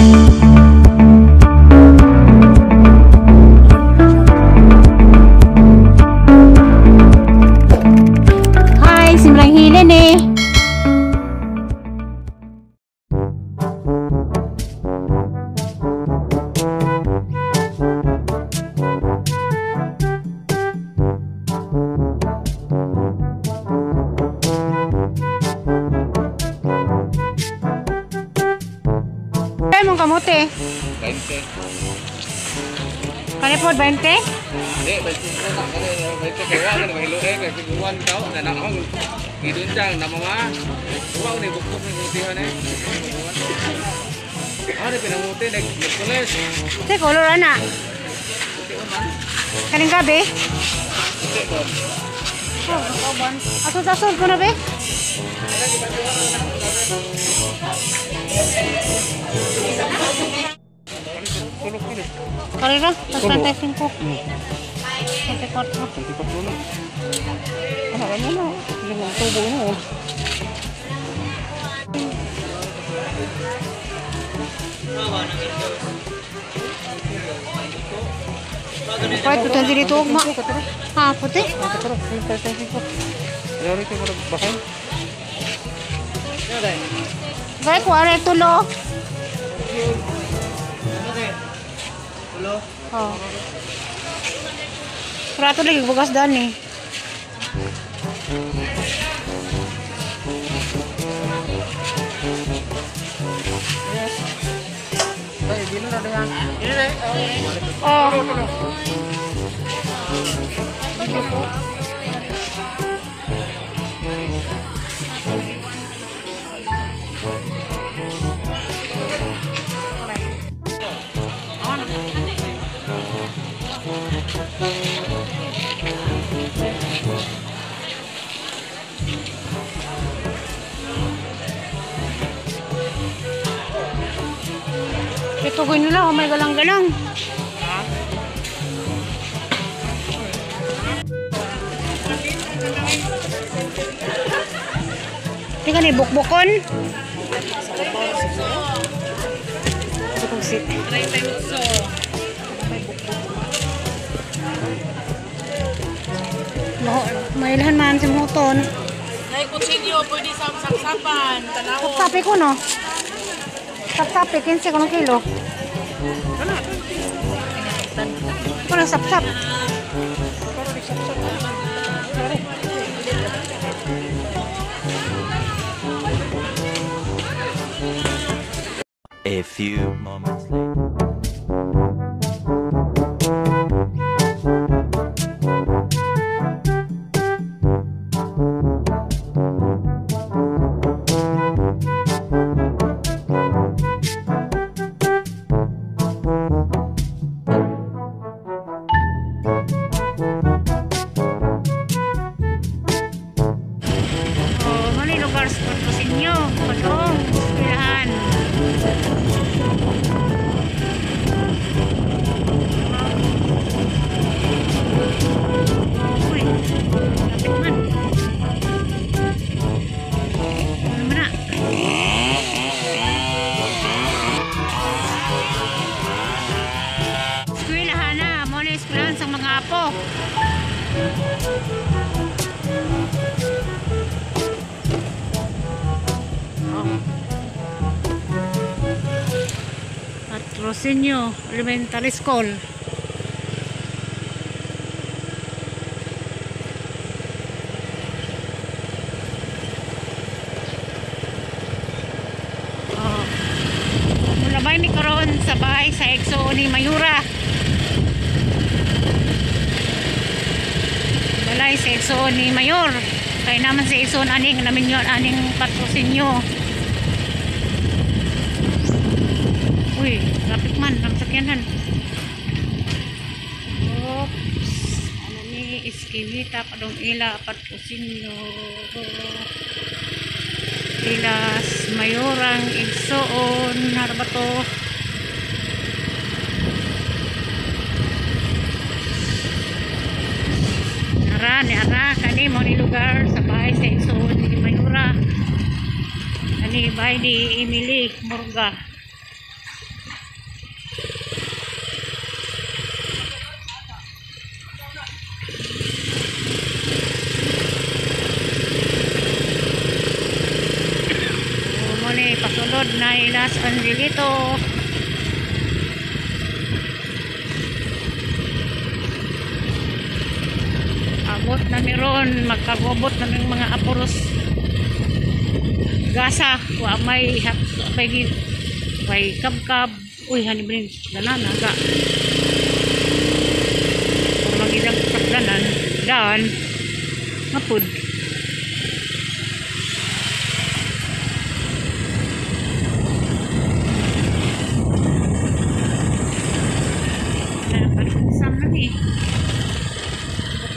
Hi, simrang hilin eh. Kaya mong kamote? 20. Kani po, 20? Hindi, 25 na. Kani, 20 kay wa kani mahilo eh kay figuan tao na na ako. Gidunjang na mga uwa ni bukbuk ni mutihan eh. Ah, di pinamuti nag Merkules. Sa color ana. Kaning gabi? Puti ko. Oh, asod-asod ko na be. Karera, tas 35. 34. 24 na. Ano ano na? Yung tubo mo. Kahit puti dito ugma. Ha, puti? Yari ko mo bahay. Gay ko are tulo. Tulo. Oh. Prato lagi bukas dan eh. Ay, dino na diha. Dino na. Oh. Ito ko nila, oh, may galang-galang. Tingnan ni bukbukon. Bukbuk. Mailhan man si Muton. Nay kutsilyo, pwede sa saksapan. Tanaw. Sapsapi ko no. Sapsapi, 15 ko ng kilo. Kuno sapsap. A few moments later. Oh, mali lugar sa Patrocinio. Padong, eskwelahan. Uy, lapit man. Ano man na? Eskwelahan na. Mo na eskwelahan sa mga apo. Patrocinio Elementary School. Oh. Mulabay mi karon sa bahay sa EXO ni Mayura. Balay sa EXO ni Mayor. Kaya naman sa EXO aning namin yun aning patrocinio. Uy, traffic man, ang sakyanan. Oops. Ano ni iskinita padong ila patrocinio. Ilas Mayorang Igsoon Narbato. Ara ni ara kani mo ni lugar sa bahay sa Igsoon ni Mayora. Ani bahay ni Emily Murga. Nailas Angelito. Abot na meron, magkagobot na ng mga apuros. Gasa, wa may hap, may may kabkab. Uy, hani ba rin? Danan, aga. Kung magilang sakdanan, daan, mapud. Napag-sam na ni.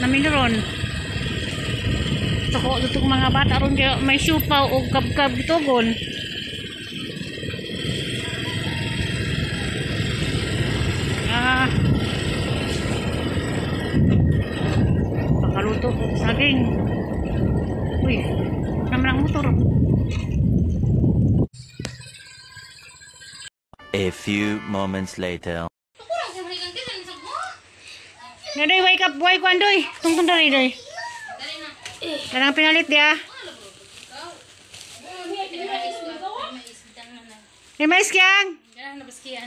Abot na ron. Tuko, tutong mga bata ron kaya may siupaw o kabkab tugon. Ah. Pakaluto ko saging. Uy, naman ang motor. A few moments later. Nadoy, wake up, wake up, doy. Tungtong dali, doy. Kanang pinalit dia. Ni mais kiyang.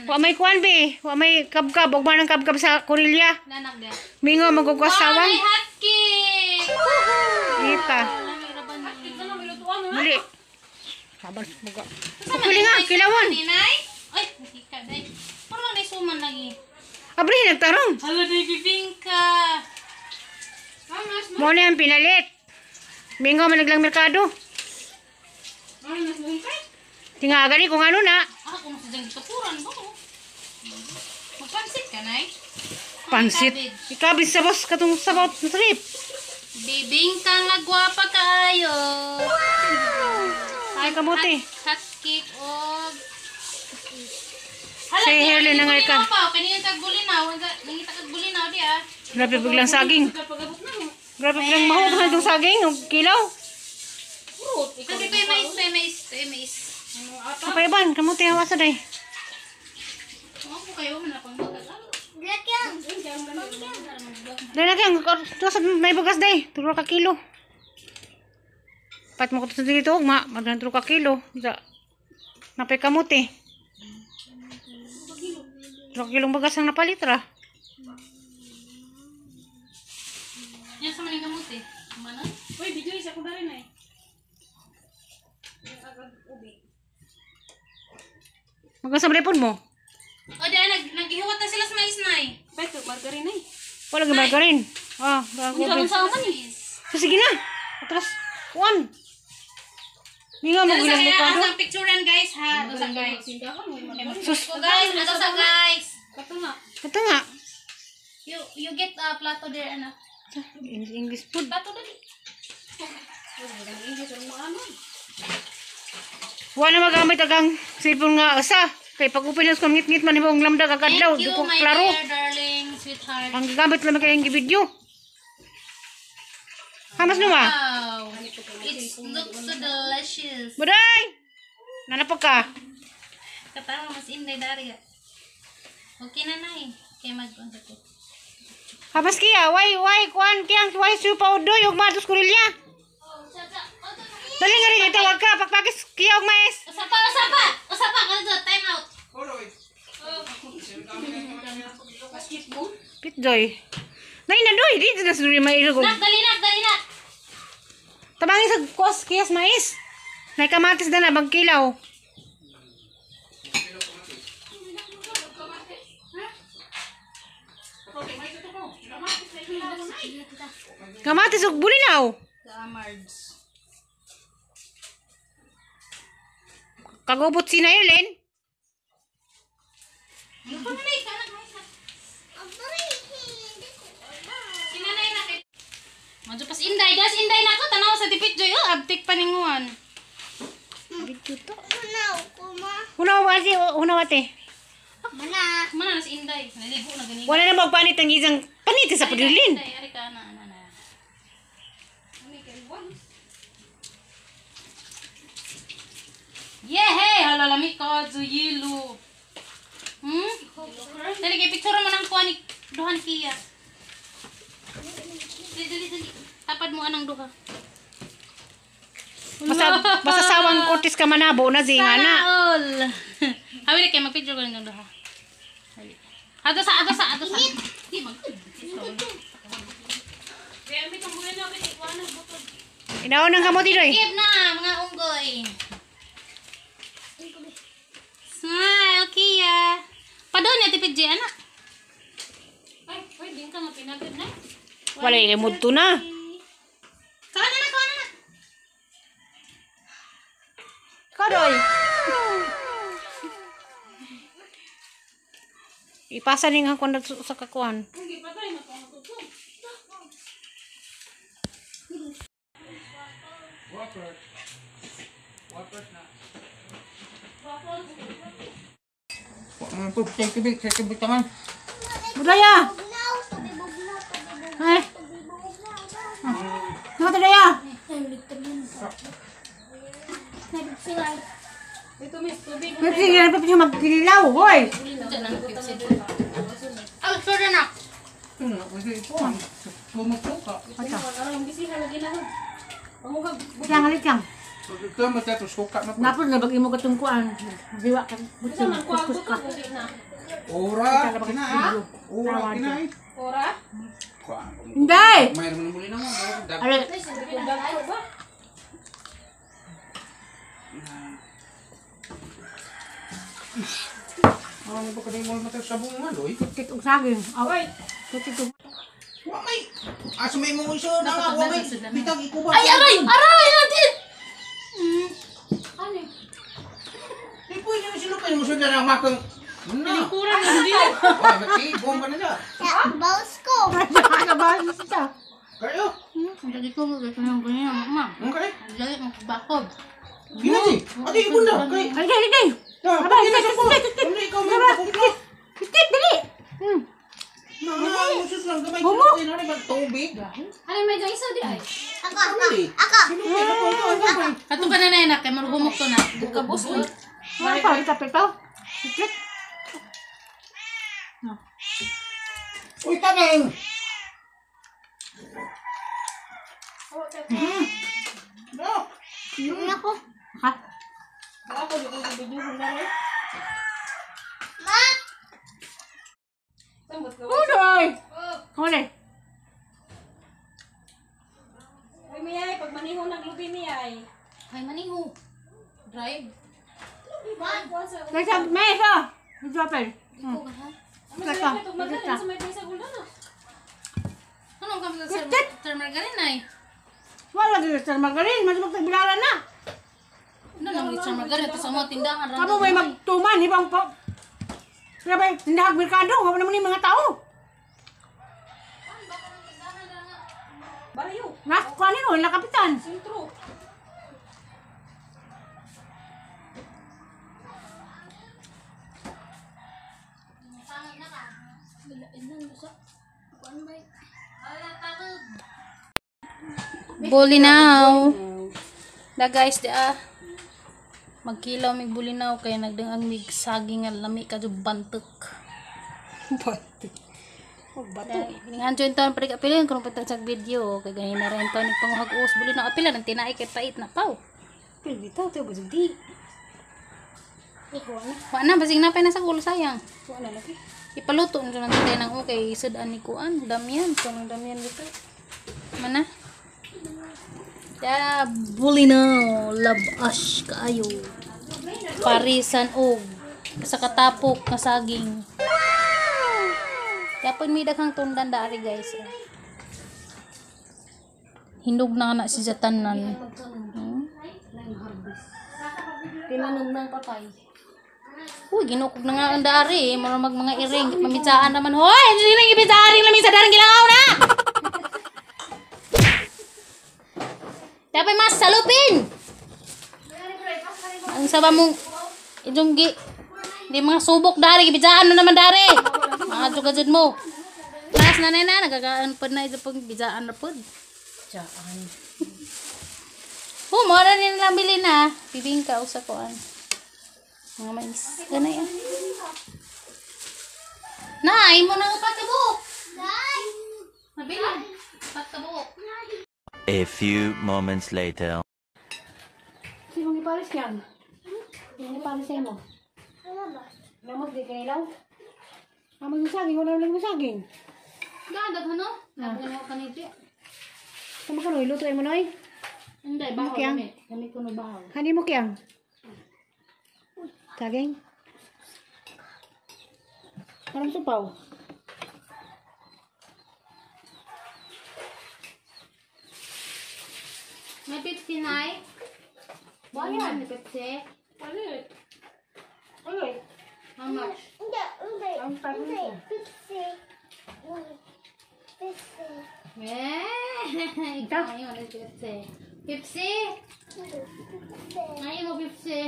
Wa may kuan be, wa may kabkab, ug man ang kabkab sa kurilya. Mingo magugwas sawang. Hot cake! Ita. Muli. Sabar muga. Puli nga, kilawan. Ninay? Ay, hindi ka, day. Parang may suman lagi. Abri nagtarong. Hala, day, bibingka. Mo na ang pinalit. Mingo man naglang merkado. Tinga gani kung ano na. Ah, kung sa dyan tukuran ba ko? Magpansit ka, nay? Pansit. Ikabis sa boss katong sabaw sa trip. Bibingka nga gwapa kaayo. Ay kamote. Hot cake og Say Helen na nga ka. Pa, kanina kag bulinaw, nangita kag bulinaw di ah. Grabe biglang saging. Grabe biglang mahog na itong saging. Og kilaw. Kasi ito mais, ito mais, ito mais. Kapayban, kamote hawa sa day. Oo po kayo, man akong magkakalo. Dahil na kang, sa may bagas day. Turo ka kilo. Pat mo ko to dito, ma, magdan turo ka kilo. Sa, napay kamote. Turo ka kilong bagas ang napalitra. Yan sa maning kamote. Mana? Uy, video isa ko na rin eh. Magkasam repon mo. O di ah, naghihuwat na sila sa mais nay. Beto, margarine eh. Wala gyud margarine. Ah, bago. Unsa man eh. So, sige na. Atras. Kuan. Minga mo Sa gilang kaya merkado. ang picturean guys ha, do sa guys. Sus, So guys, ato sa guys. Kato nga. ito nga. You get a plato there anak. English food. Plato dali. Wala na magamit agang cellphone nga asa. Kay pag upin ko ngit-ngit man imong lamda kag adlaw, Thank di you ko my klaro. dear darling sweetheart. Ang gigamit lang kay ang video. Hamas numa. Wow. It looks so delicious. Buday! Nanapag ka. Katawa mas inday dari. Okay na nay. Kay mag unsa ko. Hamas kiya, why kuan kiyang why supa udoy ug matos kurilya. Dali nga rin itawag ka, pagpagis kiya og mais. Usa pa, usa pa. Usa pa kada time out. Pitdoy. Nay na doy, di na suri may ilog. Nak, dali nak, dali nak. Tabangin sa kuas kiyas mais. Nay kamatis na na bagkilaw. Kamatis ug bulinaw. Kamards. Kagubot si Nailin. Ano pa nanay ka anak mais na. Si nanay na kay Madyo pas inday, das inday na ko tanaw sa dipit joy oh, abtik paninguan. Dito. Hunaw ate, hunaw ate. Mana. Mana na si inday. Naligo na gani. Wala na magpanit ang isang panit sa pudilin. Inday, ari ka na ana na. Yehey, hala lami ka yelo. Dali kay picture mo nang kuha ni duhan kiya. Dali dali dali. Tapad mo anang duha. Basta sawang Cortez ka manabo na zinga na. Sana all. Hawi kay mag-picture ko ninyong duha. Ato sa ato sa ato sa. Di mag. Inaon ang kamote doy. Give na mga unggoy. Smile, Kia. Padon niya tipid J, anak. Ay, pwede ka nga pinagod na. Wala ilimod to na. Kawan na, kawan na. Kadoy. Ipasa ning ang kuan sa kakuan. Budaya. Ay. Ano Budaya? Pwede nga pa siya magkililaw, hoy. Ah, sorry na. Yang halit yang. Napod na bag imo katong kuan. Diwa ka. Butin. Kuskus ka. Ora, kina. Ora, kina. Ora? Hindi. Mayroon mo muli na mo. Are. Ano ba kayo mo matay sa bunga, doy? Titik og saging. Aw. Titik og Wa may. Asa may mo iso na nga, wa may. Bitang ikuba. Ay, aray! Aray! Natin! Di pwede mo silupin mo sundan ang makang. Na. Kurang lang din. Wa mati bomba na siya. Nakabalos siya. Kayo. Lagi ko, lagi ko yung ganyan, mama. Okay. Lagi mo bakob. Gina si. Ate ibunda kay. Ay, dali, dali. Na, Abay, gina sa titik, po. titik, titik. Ano ikaw may makuklo? Titik, dali. Na, na, mo sus lang gamay Humok. silupin na mag tubig. Ano may gaisa di ay? Ako. Ako. Silupin ako ito ang gamay. Ato ka na na anak, kay marugumok to na. Bukabos ko. Wala pa, kapit pa. Titik. Uy, taneng. No. Ha? Udoy! Kone. Uy, miyay, pag maniho naglubi miyay. Ay, maniho. Drive. Kaysa, may isa. Medyo apel. Ano Teka, sa ito? Margarin teka. sa may pesa gula na. Ano ang kami sa Titik! Sir Margarine ay? Wala gyud sa margarine, mas magtagbilala na. Ano lang Sir Margarine? Ito sa mga tindahan. Kamo may magtuman, ibang pa. Grabe, tindahag merkado, kamo naman yung mga tao. Barayo. Nas, kuhanin o, nakapitan. Sentro. Bulinaw. Da guys, di ah. Magkilaw mig bulinaw kay nagdang mig saging nga lami kadyo bantek. Bato. Bato. Giningan join taon pre kapilin kung patag sa video kay ganina ra taon ni panguhag-us bulinaw apila nang tinai kay pait na paw. Pero bitaw tayo ba di? Wa na basig na pa na sa ulo sayang. Wa na lagi. Ipaluto na lang tayo ng okay sudan ni kuan damian kuan damian dito. Mana? Ya bulinaw labash kaayo. Parisan og sa katapok nga saging. Dapat may daghang tundan dari guys. Hinog na na si tanan. Tinanog ng patay. Uy, ginukog na nga ang dari. Mura mag mga iring. Pamitsaan naman. Hoy! Iring ibitsaan lamig sa daring gilangaw na! Dapat mas salupin! Ang saba mong itong gi di mga subok dari gibitsaan mo naman dari. Mga jugajud mo. Mas na na nagagaan pod na ito pag bijaan na pod. Jaan. Oh, mora ni lang bili na. Bibingka usa koan. Mga mais. Ganay ah. Na, imo na nga pagkabuok. Nay. Mabili. Pagkabuok. A few moments later. Mas yan. Ano pa sa mo? Lamos di kanilaw. Amo yung saging, wala lang yung saging. Gadag ano? Nabungo ka ni Ji. Tama ka noy, luto mo noy. Hindi, bahaw Ano kaya? kami. Kami kuno bahaw. Hani mo kiyang? Saging? Parang supaw. May Pepsi na eh. Bayan, may Pepsi. Palit. Ay, How much? ang saging. Eh, ikaw ngayon, may Pepsi. Pepsi! Ngayon mo Pepsi.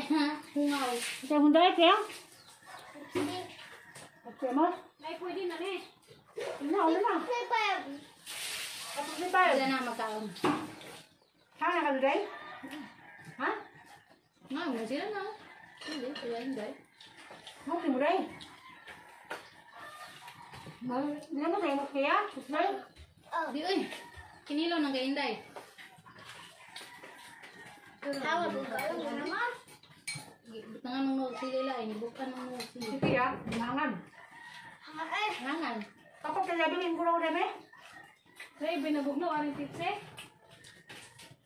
Hungaw. Ikaw hunday kiyang? Okay mo? Ay, pwede na eh. Wala, wala na. Tapos ni tayo. Wala na magkaon. Ha, nakaluday? Ha? Nga, wala sila na. Hindi, wala hindi. Mo kimuday. Wala mo kayo kaya? Kusay? Di, uy. Kinilo ng kainday. Butangan ng nuog sila ila, eh. Bukan ng nuog sila. Sige ya, hangan. Hangan. Kapag kalabi ko raw rebe. Ay, binabugno, aring Pepsi.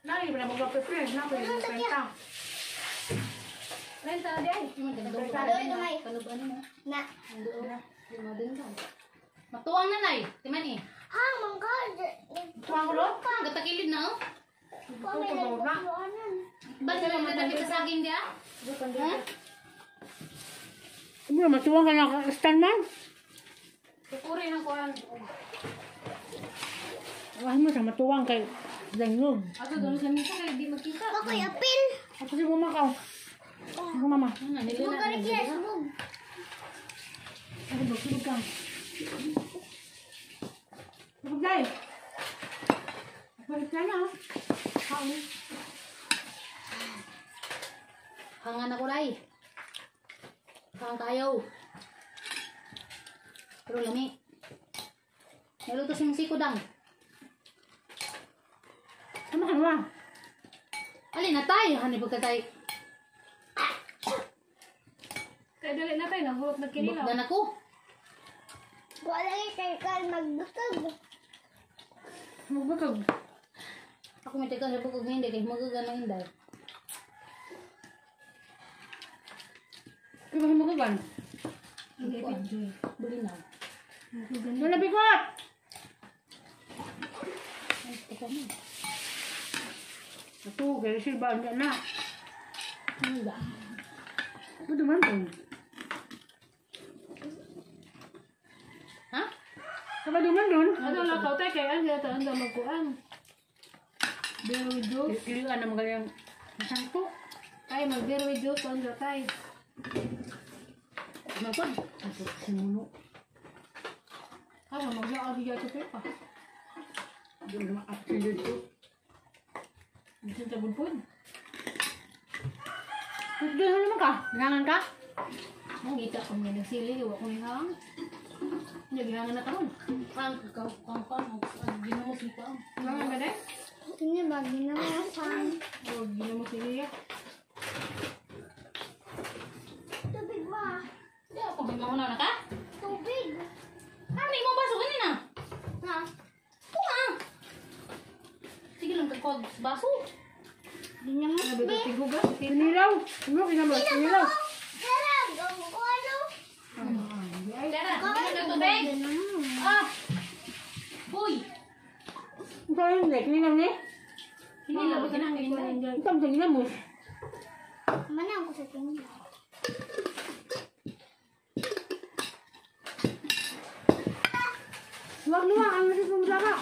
Nari ba mo ba pre? Na ko yung kwenta. Renta na di ay. Kaluban mo. Na. Ang doon. Lima din ka. Matuwang na nay. Timan eh. Tuwang ko ro? Gatakilid na oh. Tuwang ko na. Ba sila magdadapit sa saging di ah? Ha? Ano matuwang ka na stand man? Pupuri ng kuan. Wah mo sa matuwang kay dangog. Ato doon sa misa kay di makita. Ako si mama ka. Ako mama. Ano nila na. Ako ba sulog ka. Ako dai. Balik ka na. Kaon. Hangan ako ray. Hangan kayo. Pero lami. Naluto si Musiko dang. Tama ka na. Alin na tayo. Hanip ka tayo. Kay dali na tayo naghuot na kinilaw. Bukdan ako. Magbukog. Ako may teka sa bukog hindi kay magagan ng inday. Kaya magugan. Bulinaw. Wala bigot. Ay, teka mo. Ito, kaya silba na. Ano ba? Ito man to. Ha? Kapag duman dun. Ano lang ka tay kay ang ta anda magkuan. Beer with juice. Ilian naman kayang masangko. Ay, mag beer with juice anda tay. Mapag. Ito, simuno. Asa maglaad diya to pa. Di mo naman after dito. Bisan ta budpud. Doon naman ka. Nangan ka? Ang gita ko nga nagsili, wa ko nihang. Nagihangan na karon. Pang kang kang kang ginamos ni pang. Hangan ka dai? Oh, ginamos sili ya. Di ako may mauna na ka? Tubig. Ano mo baso kanina? Ha? Tunga. Sige lang kag baso. Ano ba tigugas? Kinilaw. Ano kinamot? Kinilaw. Tara, ano tubig? Ah. Hoy. Ito yun, hindi. Kinilaw ni? Hindi lang ka na kanina. Ito ang ginamos. Huwag luwa. Ang nasa sumusaka.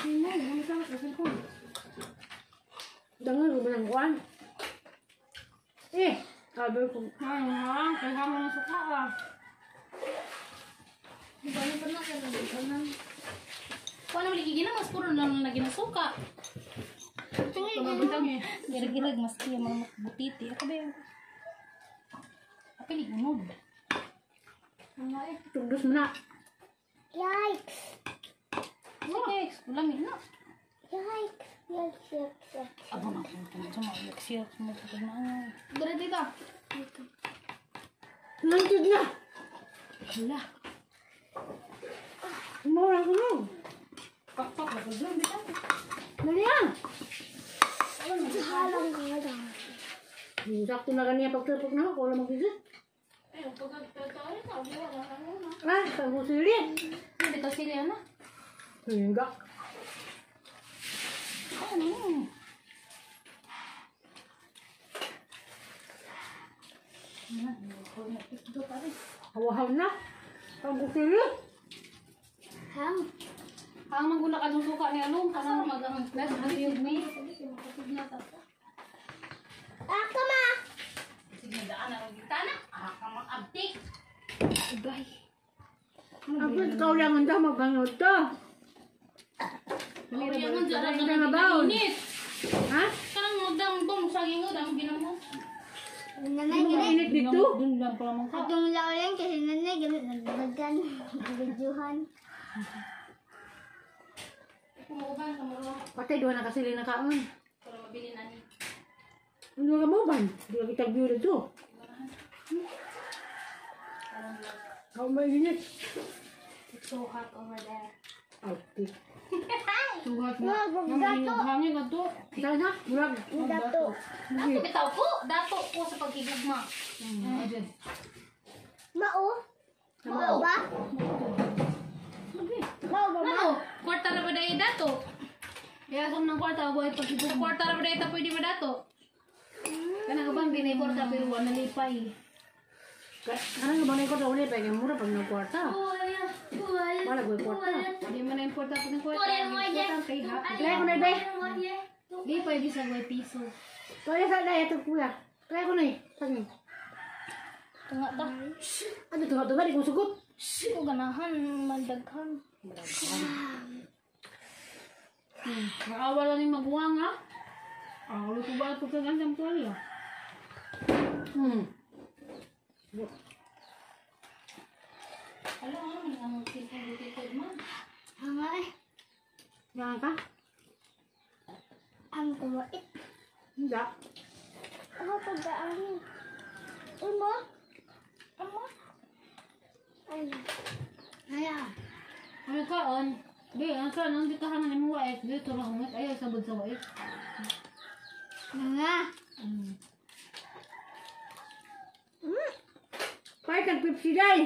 Hindi, sumusaka sa cellphone. Dangal ko ba ng kuwan? Eh, sabi ko. Ay, hang, kay hang ng suka ah. Wala mo lagi ginamos puro na lang lagi nasuka. Tumabutang eh. Girag-girag maski ang mga butiti. Ako ba yun? Apili unod. Tugdos mo na. Yikes! Ulamig na. Yak, yak, yak. Abo na ko siya siya mo na. Dere dito. Nandun na. Wala. Mura ko no. Pakpak na ko dun dito. Dali ah. Halang ka lang. Sakto na ganiya pagtupok na ako. Wala mag-isip. Ay, pagkatao ka, wala ka na. Ah, pag-usili. Hindi ka sila na. Hingga. Ano? Hawahaw na. Pag-usili. Hang. Ang maguna ka ng suka ni ano, kanang Mag-ang nas ang ni. Ah, kama. Sige daan na kita na. Ah, ka mag-abtik. Ugay. Ako, ikaw lang ang daw maganood to. Ang Ang nga baon. Ha? Kanang magdang bong saging damo ginamo. Nanay, Ano ganit. mainit dito? Dun lang pala man ka. Atong laulan kasi nanay ganit nagbagan. Videohan. Kumuuban ka mo ro. Patay, doon na kasili na kaon. Para mabili na ni. Ano ka mo ba? Di ka kitang view dito. Ako mainit. It's so hot over there. Abtik. Suhat na. Mga gato. Hangin na to. Saan na? Murag. Dato. Dato bitaw ko, dato ko sa paghigugma. Mao. Mao ba? Mao ba ma? Ano? Kwarta ra ba dai dato? Kaya kung ng kwarta buhay paghigugma. Kwarta ra ba dai ta pwede ba dato? Kanang uban binay kwarta pero wala nalipay. Ano ba na ikaw uli? Pwede mura pag nagkwarta. Wala ko kwarta. Di man na importa po ng kwarta. Kwarta kay ha. Kaya ko na ibe. Di pwede sa way piso. Kaya sa na ito kuya. Kaya ko na eh. Pag Tunga ta. Ano tunga tunga di ko sugot. Ko ganahan mandaghan. Maawa lang yung maguwang ha. Ah, ulo ko ba ito sa gandang tuwalya? Alam ano man ang tikod man. Ang ay. Yan ka? Ang kumait. Hindi. Ako pagkaangin. Umo? Umo? Ano? Ayan. Ano ka on? Di, ang sa nang dito ka na mo wait, dito na humit ayaw sabod sa wait. Nga. Kahit nag-pipsi day.